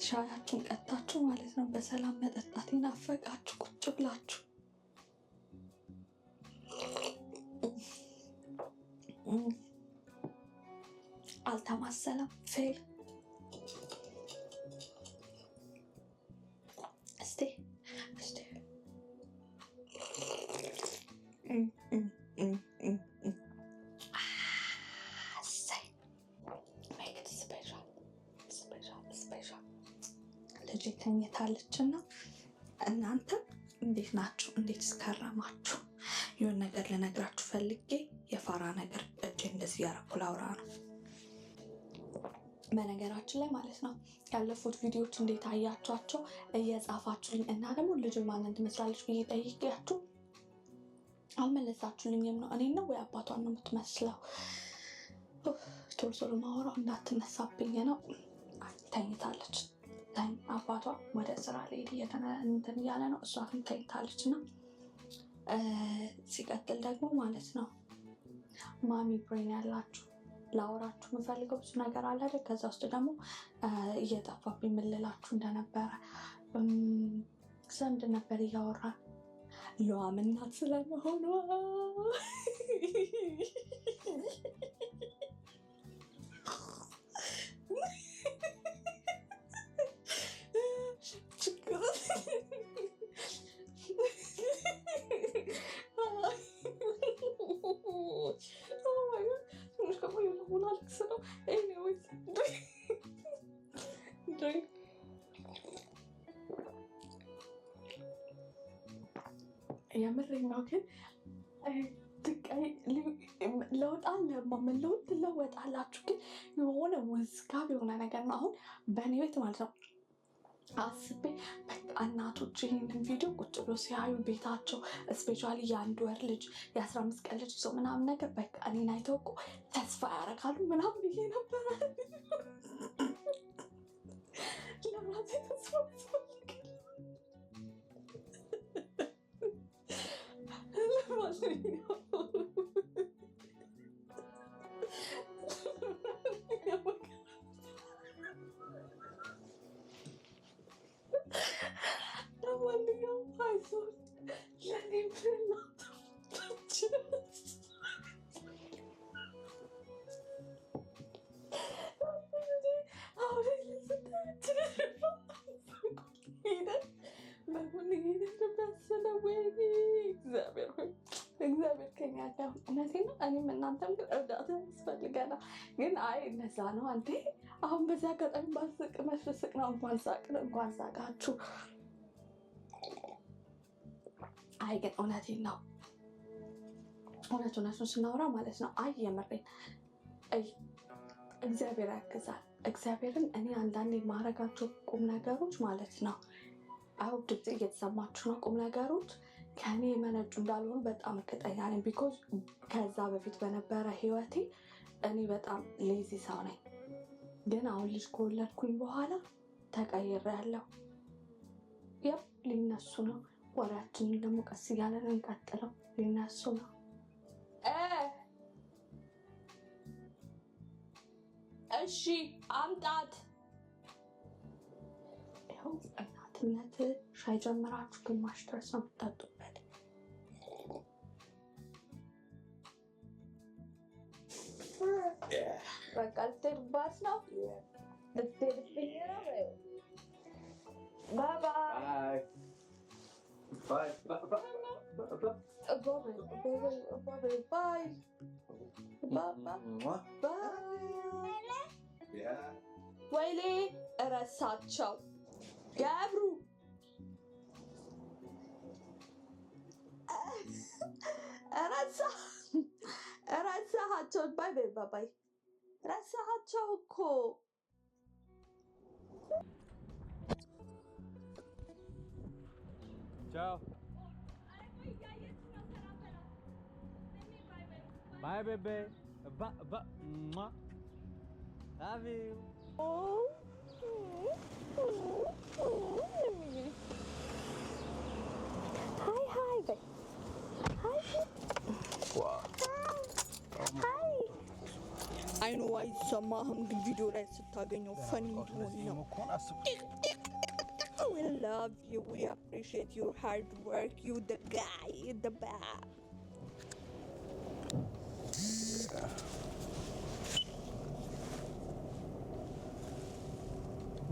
ሻያችሁን ቀጥታችሁ ማለት ነው በሰላም መጠጣት ይናፈቃችሁ ቁጭ ብላችሁ። አልተማሰለም fail። እስቲ እስቲ እሰይ፣ make it special, special, special። ልጄ ተኝታለች እና እናንተ እንዴት ናችሁ? እንዴት እስከረማችሁ? የሆነ ነገር ልነግራችሁ ፈልጌ የፋራ ነገር እጄ እንደዚህ እያደረኩ ላውራ ነው። በነገራችን ላይ ማለት ነው ያለፉት ቪዲዮዎች እንዴት አያችኋቸው? እየጻፋችሁልኝ እና ደግሞ ልጅ ማንን ትመስላለች ብዬ ጠይቄያችሁ አልመለሳችሁልኝም ነው። እኔን ነው ወይ አባቷን ነው የምትመስለው? ቶሎ ቶሎ ማወራው እንዳትነሳብኝ ነው። ተኝታለች። አባቷ ወደ ስራ ሊሄድ እንትን እያለ ነው፣ እሷ ግን ተኝታለች። እና ሲቀጥል ደግሞ ማለት ነው mommy brain ያላችሁ ላወራችሁ የምፈልገው ብዙ ነገር አለ አይደል? ከዛ ውስጥ ደግሞ እየጠፋብኝ የምልላችሁ እንደነበረ ስለምንድን ነበር እያወራን? ሉዓም እናት ስለመሆኗ። ችግር ትንሽ ከቆየ ላለቅስ ነው። Anyways, drink. የምሬን ነው ግን ለውጥ አለ፣ መለወጥ ትለወጣላችሁ። ግን የሆነ ውዝጋብ የሆነ ነገር ነው። አሁን በእኔ ቤት ማለት ነው አስቤ በቃ እናቶች ይህንን ቪዲዮ ቁጭ ብሎ ሲያዩ ቤታቸው especially የ1 ወር ልጅ፣ የ15 ቀን ልጅ ይዞ ምናምን ነገር በቃ እኔን አይተው እኮ ተስፋ ያደርጋሉ ምናምን ብዬ ነበረ። ለራሴ ተስፋ ያስፈልጋል። ለማንኛውም አይዞህ፣ ለእኔም ለእናንተ። አሁን በጎን ሄደን ወይኔ እግዚአብሔር ሆይ፣ እግዚአብሔር ከኛ ጋር። እውነቴን ነው። እኔም እናንተም ግን እርዳታ ያስፈልገናል። ግን አይ እነዛ ነው አንዴ አሁን በዚህ አጋጣሚ ባስቅ መስስቅ ነው። እንኳን ሳቅን እንኳን ሳቃችሁ። አይ ግን እውነቴን ነው። እውነት እውነቱን ስናወራ ማለት ነው። አይ የምሬን እግዚአብሔር ያግዛል። እግዚአብሔርን እኔ አንዳንዴ የማረጋቸው ቁም ነገሮች ማለት ነው፣ አሁን ድምፅ እየተሰማችሁ ነው። ቁም ነገሮች ከኔ የመነጩ እንዳልሆኑ በጣም እርግጠኛ ነኝ። Because ከዛ በፊት በነበረ ህይወቴ እኔ በጣም lazy ሰው ነኝ። ግን አሁን ልጅ ከወለድኩኝ በኋላ ተቀይሬያለሁ። Yep፣ ሊነሱ ነው። ወሬያችንን ደግሞ ቀስ እያለን እንቀጥለው። ሊነሱ ነው። እሺ አምጣት። ይኸው እናትነት ሻይ ጀምራችሁ ግማሽ ድረስ ነው የምታጡበት። በቃ ልትሄድባት ነው፣ ልትሄድብኝ ነው። Bye bye. Bye. Bye. Bye. Bye bye bye። ወይሌ እረሳቸው ገብሩ፣ ረሳ ረሳሃቸው። Bye bye bye። ረሳሃቸው እኮ። Ciao. Bye, bébé. Ba, ba. Mwah. Love you. Hi hi በይ፣ hi hi። I know why. አይሰማህም፣ ግን ቪዲዮ ላይ ስታገኘው funny እንዲሆን ነው። We love you. We appreciate your hard work. You the guy, you the best.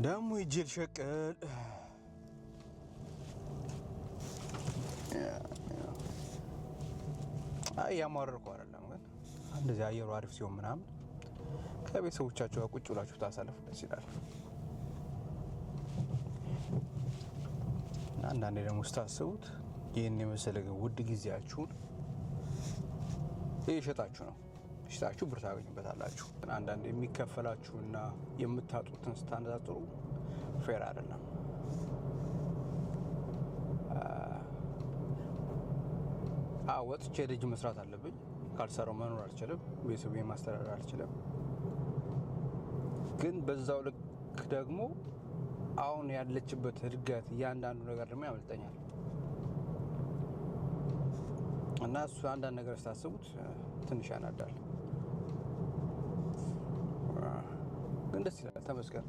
ደግሞ ሂጅ ልሸቅል። አይ እያማረርኩ አይደለም፣ ግን እንደዚህ አየሩ አሪፍ ሲሆን ምናምን ከቤተሰቦቻችሁ ጋር ቁጭ ብላችሁ ታሳልፉ ደስ ይላል። እና አንዳንዴ ደግሞ ስታስቡት ይህን የመሰለ ግን ውድ ጊዜያችሁን እየሸጣችሁ ነው። ሽጣችሁ ብር ታገኙበታላችሁ። አንዳንድ የሚከፈላችሁና የምታጡትን ስታነጻጽሩ fair አይደለም። አዎ ወጥቼ ልጅ መስራት አለብኝ። ካልሰራው መኖር አልችልም። ቤተሰቤን ማስተዳደር አልችልም። ግን በዛው ልክ ደግሞ አሁን ያለችበት እድገት እያንዳንዱ ነገር ደግሞ ያመልጠኛል እና እሱ አንዳንድ ነገር ስታስቡት ትንሽ ያናዳል፣ ግን ደስ ይላል። ተመስገን።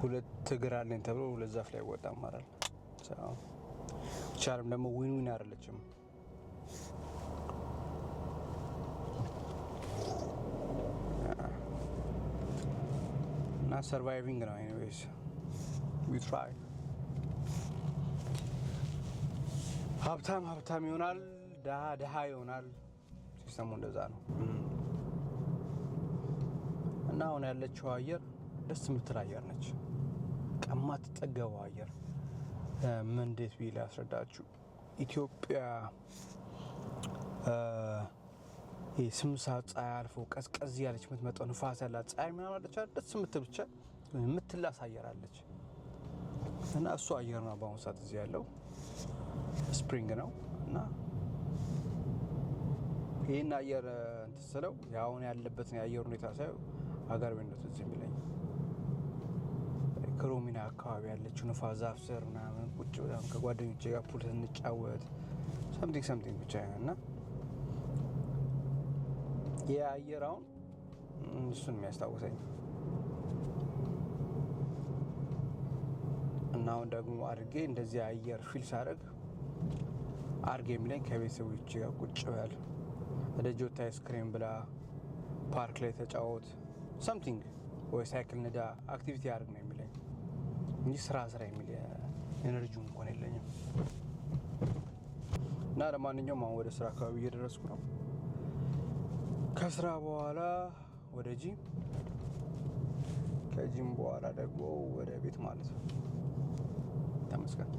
ሁለት እግር አለኝ ተብሎ ሁለት ዛፍ ላይ አይወጣም አይደል? ቻልም ደግሞ win win አይደለችም። እና surviving ነው። Anyways, we try። ሀብታም ሀብታም ይሆናል፣ ድሃ ድሃ ይሆናል። System ኡ እንደዛ ነው። እና አሁን ያለችው አየር ደስ የምትል አየር ነች። የማትጠገበው አየር ምን እንዴት ብዬ ላስረዳችሁ? ኢትዮጵያ 8 ሰዓት ፀሐይ አልፎ ቀዝቀዝ ያለች የምትመጣው ንፋስ ያላት ፀሐይ ምናምን አለች አይደል? ደስ የምትል ብቻ የምትላስ አየር አለች እና እሱ አየር ነው በአሁኑ ሰዓት እዚህ ያለው፣ spring ነው። እና ይህን አየር እንትን ስለው የአሁን ያለበትን የአየር ሁኔታ ሳየው ሀገር ቤት ነው ትዝ የሚለኝ። ክሮሚና አካባቢ ያለችው ንፋስ ዛፍ ስር ምናምን ቁጭ ብለን ከጓደኞቼ ጋር pool ስንጫወት something something ብቻ እና የአየር አሁን እሱን የሚያስታውሰኝ። እና አሁን ደግሞ አድርጌ እንደዚህ አየር feel ሳደርግ አድርጌ የሚለኝ ከቤተሰቦቼ ጋር ቁጭ በል፣ ደጅ ወጥተህ አይስክሬም ብላ፣ ፓርክ ላይ ተጫወት፣ something ወይ ሳይክል ንዳ፣ activity አድርግ ነው የሚለኝ እንጂ ስራ ስራ የሚል energy ው እንኳን የለኝም። እና ለማንኛውም አሁን ወደ ስራ አካባቢ እየደረስኩ ነው። ከስራ በኋላ ወደ gym፣ ከ gym በኋላ ደግሞ ወደ ቤት ማለት ነው። ተመስገን።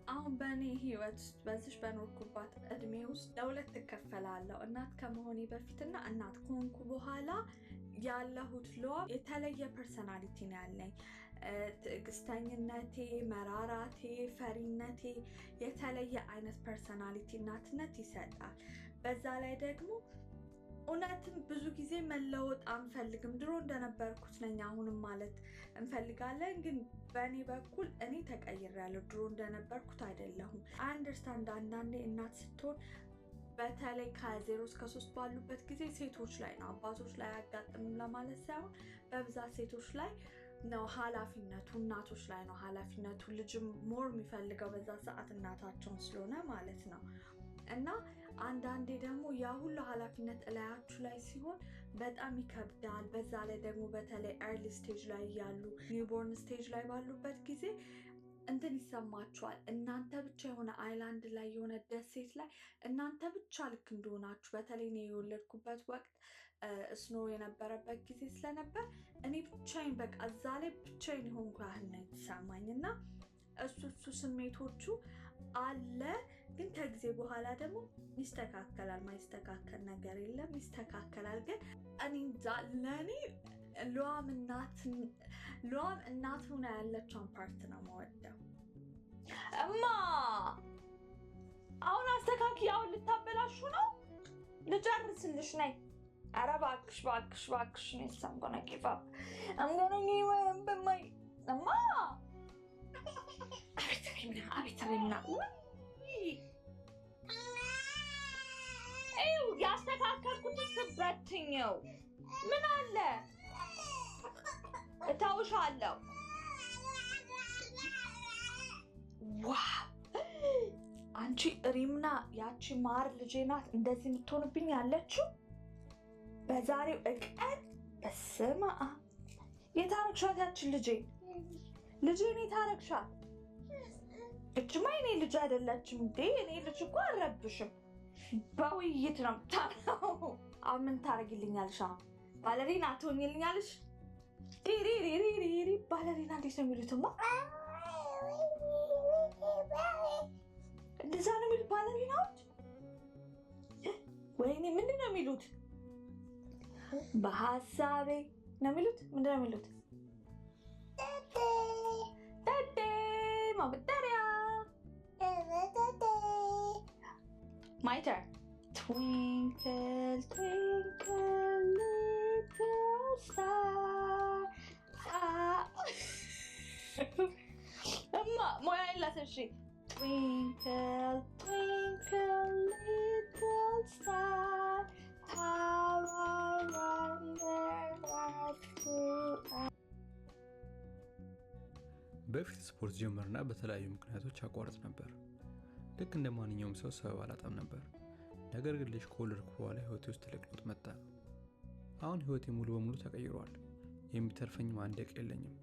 አሁን በእኔ ህይወት ውስጥ በዚች በኖርኩባት እድሜ ውስጥ ለሁለት እከፈላለሁ። እናት ከመሆኔ በፊትና እናት ከሆንኩ በኋላ ያለሁት ሉዋም የተለየ personality ነው ያለኝ። ትዕግስተኝነቴ፣ መራራቴ፣ ፈሪነቴ የተለየ አይነት personality እናትነት ይሰጣል። በዛ ላይ ደግሞ እውነትም ብዙ ጊዜ መለወጥ አንፈልግም። ድሮ እንደነበርኩት ነኝ አሁንም ማለት እንፈልጋለን። ግን በእኔ በኩል እኔ ተቀይሬያለሁ። ድሮ እንደነበርኩት አይደለሁም። Understand አንዳንዴ እናት ስትሆን በተለይ ከ0 እስከ 3 ባሉበት ጊዜ ሴቶች ላይ ነው፣ አባቶች ላይ አያጋጥምም ለማለት ሳይሆን በብዛት ሴቶች ላይ ነው ኃላፊነቱ፣ እናቶች ላይ ነው ኃላፊነቱ። ልጅም more የሚፈልገው በዛ ሰዓት እናታቸውን ስለሆነ ማለት ነው። እና አንዳንዴ ደግሞ ያ ሁሉ ኃላፊነት እላያችሁ ላይ ሲሆን በጣም ይከብዳል። በዛ ላይ ደግሞ በተለይ early stage ላይ ያሉ newborn stage ላይ ባሉበት ጊዜ እንትን ይሰማችኋል። እናንተ ብቻ የሆነ island ላይ የሆነ ደሴት ላይ እናንተ ብቻ ልክ እንደሆናችሁ። በተለይ እኔ የወለድኩበት ወቅት snow የነበረበት ጊዜ ስለነበር እኔ ብቻዬን በቃ እዛ ላይ ብቻዬን የሆንኩ ያህል ነው የተሰማኝ እና እሱ ስሜቶቹ አለ። ግን ከጊዜ በኋላ ደግሞ ይስተካከላል። ማይስተካከል ነገር የለም፣ ይስተካከላል። ግን እኔ እንጃ፣ ለእኔ ሉዋም እናት ሆና ያለችውን part ነው መወደው። እማ አሁን አስተካኪ፣ አሁን ልታበላሹ ነው። ልጨርስልሽ ነይ። ኧረ እባክሽ እባክሽ እባክሽ፣ እኔስ I'm gonna give up. I'm gonna give up my እማ። አቤት ሪምና፣ አቤት ሪምና። ውይ! ይኸው ያስተካከልኩትን ስበትኝው ምን አለ እተውሻለሁ። Wow፣ አንቺ ሪምና፣ ያቺ ማር ልጄ ናት እንደዚህ የምትሆንብኝ ያለችው በዛሬው እቀን። በስመ አብ፣ የታረግሻት ያችን ልጄ፣ ልጄን የታረግሻት? እችማ የኔ ልጅ አይደለችም እንዴ! እኔ ልጅ እኮ አልረብሽም። በውይይት ነው የምታምነው። አሁን ምን ታደርጊልኛለሽ? አሁን ባለሪና ትሆኝልኛለሽ? ቲሪሪሪሪ፣ ባለሪና እንዴት ነው የሚሉትማ? እንደዛ ነው የሚሉት ባለሪናዎች? ወይኔ፣ ምንድን ነው የሚሉት? በሀሳቤ ነው የሚሉት? ምንድን ነው የሚሉት? ዳዴ ማበጠሪያ። My turn. Twinkle, twinkle, little star. እማ ሙያ የላት። እሺ፣ twinkle, twinkle, little star, how I wonder what you are. በፊት ስፖርት ጀምርና በተለያዩ ምክንያቶች አቋርጥ ነበር። ልክ እንደ ማንኛውም ሰው ሰበብ አላጣም ነበር። ነገር ግን ልጅ ከወለድኩ በኋላ ህይወቴ ውስጥ ትልቅ ለውጥ መጣ። አሁን ህይወቴ ሙሉ በሙሉ ተቀይሯል። የሚተርፈኝም አንድ ደቂቃ የለኝም።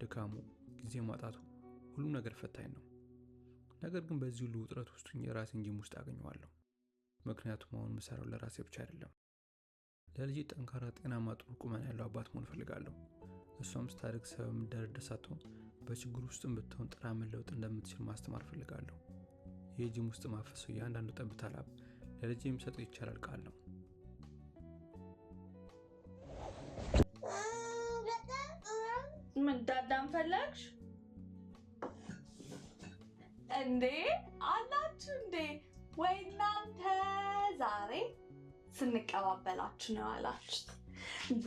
ድካሙ፣ ጊዜ ማጣቱ፣ ሁሉም ነገር ፈታኝ ነው። ነገር ግን በዚህ ሁሉ ውጥረት ውስጥ ሆኜ ራሴን ጂም ውስጥ አገኘዋለሁ። ምክንያቱም አሁን የምሰራው ለራሴ ብቻ አይደለም። ለልጄ ጠንካራ፣ ጤናማ፣ ጥሩ ቁመና ያለው አባት መሆን እፈልጋለሁ። እሷም ስታድግ ሰበብ የምትደረድር ሳትሆን በችግር ውስጥም ብትሆን ጥራ መለወጥ እንደምትችል ማስተማር እፈልጋለሁ። ይህ ጂም ውስጥ ማፈሰው እያንዳንዱ ጠብታ ላብ ለልጄ የሚሰጠው ይቻላል ቃል ነው። ምን ዳዳም ፈለግሽ እንዴ? አላችሁ እንዴ? ወይ እናንተ፣ ዛሬ ስንቀባበላችሁ ነው ያላችሁት።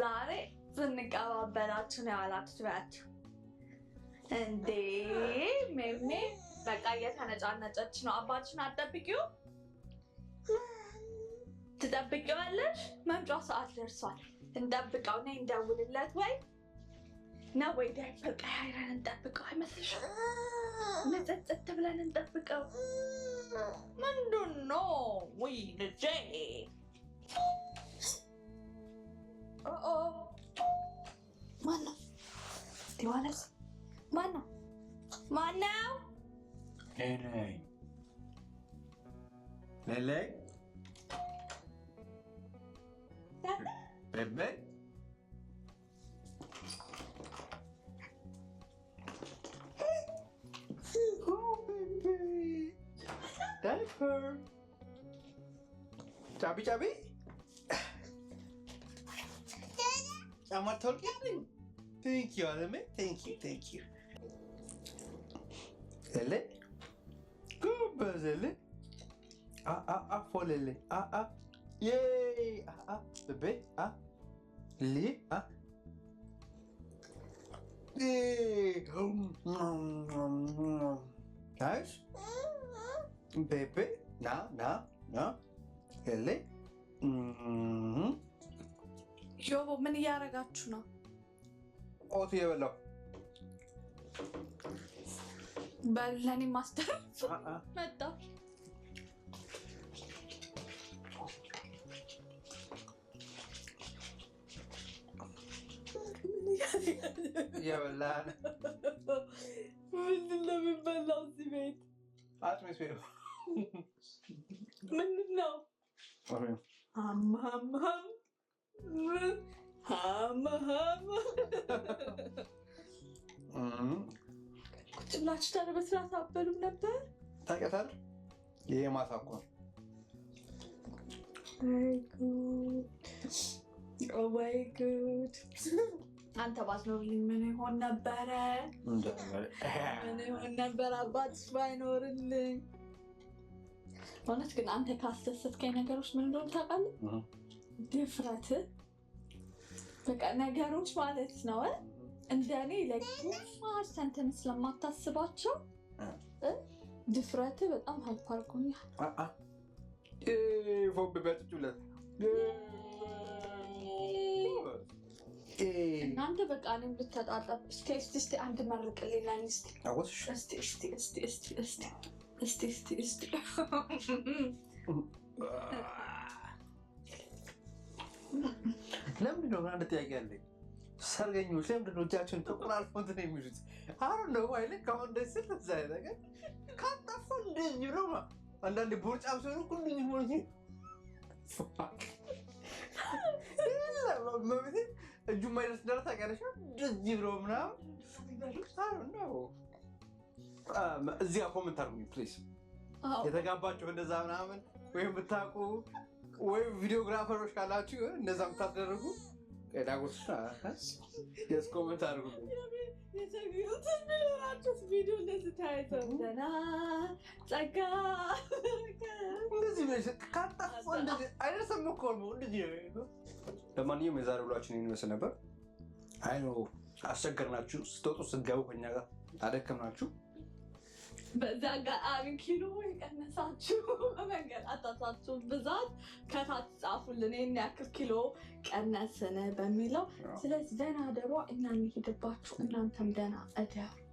ዛሬ ስንቀባበላችሁ ነው ያላችሁት በያችሁ እንዴ። ሜሜ በቃ እየተነጫነጨች ነው። አባትሽን አትጠብቂው? ትጠብቂዋለሽ? መምጫው ሰዓት ደርሷል። እንጠብቀው። ነይ እንደውልለት ወይ ነው ወይ ዳይፐር ቀያይረን እንጠብቀው አይመስልሽም? ንጽጽት ብለን እንጠብቀው። ምንድን ነው? ውይ ልጄ፣ ኦ ማነው? ዮሐንስ ማነው? ማነው? ሌሌ፣ ቤቤ። Oh, baby. Diaper. ጫቢ ጫቢ፣ ጫማ ታወልቂያለሽ? Thank you አለሜ። Thank you, thank you። ሌሌ፣ ጎበዝ ሌሌ። አ አ አ ፎ ሌሌ አ አ yay አ አ ቤቤ አ ሊ አ yay። Nice ቤቤ። ና ና ና ሌሌ። ዮቦ፣ ምን እያደረጋችሁ ነው? Oat እየበላሁ። በሉ ለእኔ ማስተር መጣ። እየበላን። ምንድን ነው የሚበላው እዚህ ቤት? አጥሚት ቤት። ምንድን ነው? አማማም አማማ። ቁጭ ብላችሁ ታዲያ በስርዓት አበሉም ነበር? ታውቂያታለህ? ይሄ ማታ እኮ ነው። ወይ ጉድ! ወይ ጉድ! አንተ ባትኖርልኝ ምን ይሆን ነበረ? ምን ይሆን ነበር አባትሽ ባይኖርልኝ? እውነት ግን አንተ ካስደሰትከኝ ነገሮች ምን እንደሆነ ታውቃለህ? ድፍረት፣ በቃ ነገሮች ማለት ነው እንደኔ ለግማሽ sentence ስለማታስባቸው ድፍረት በጣም help አድርጎኛል። For ቤቤ። እናንተ በቃ እኔም ልተጣጠብ። እስቲ እስቲ እስቲ አንድ መርቅልኝ ለእኔ፣ እስቲ እስቲ እስቲ እስቲ እስቲ እስቲ እስቲ እስቲ እስቲ። ለምንድን ነው፣ አንድ ጥያቄ አለኝ። ሰርገኞች ለምንድን ነው እጃቸውን ተቆላልፈው እንትን የሚሉት? አሁን ነው አይልክ አሁን ደስ ስል እዛ ነገር ካጠፉ እንደዚህ ብሎ አንዳንዴ ቦርጫም ሲሆኑ እኮ እንደዚህ ሆኖ መቤቴ እጁ የማይደርስ እንዳለ ታውቂያለሽ። እንደዚህ ብሎ ምናምን ነው። እዚህ ጋር comment አድርጉኝ please። የተጋባችሁ እንደዛ ምናምን ወይም ብታውቁ ወይም videographer ኦች ካላችሁ እንደዛ የምታስደርጉ yes comment አድርጉልኝ። የሚኖራችሁ ቪዲዮ እንደዚህ ተያይዘው ደህና ጸጋ። እንደዚህ ብለሽ ካጠፉ እንደዚህ አይደርስም እኮ ነው እንደዚህ። ለማንኛውም የዛሬ ውሏችን ይህን ይመስል ነበር። I know አስቸገርናችሁ። ስትወጡ ስትገቡ ከኛ ጋር አደከምናችሁ። በዛ አጋጣሚ ኪሎ የቀነሳችሁ በመንገላታታችሁ ብዛት ከታች ጻፉልን፣ ይህን ያክል ኪሎ ቀነስን በሚለው። ስለዚህ ደህና እደሯ፣ እኛ እንሂድባችሁ፣ እናንተም ደህና እደሩ።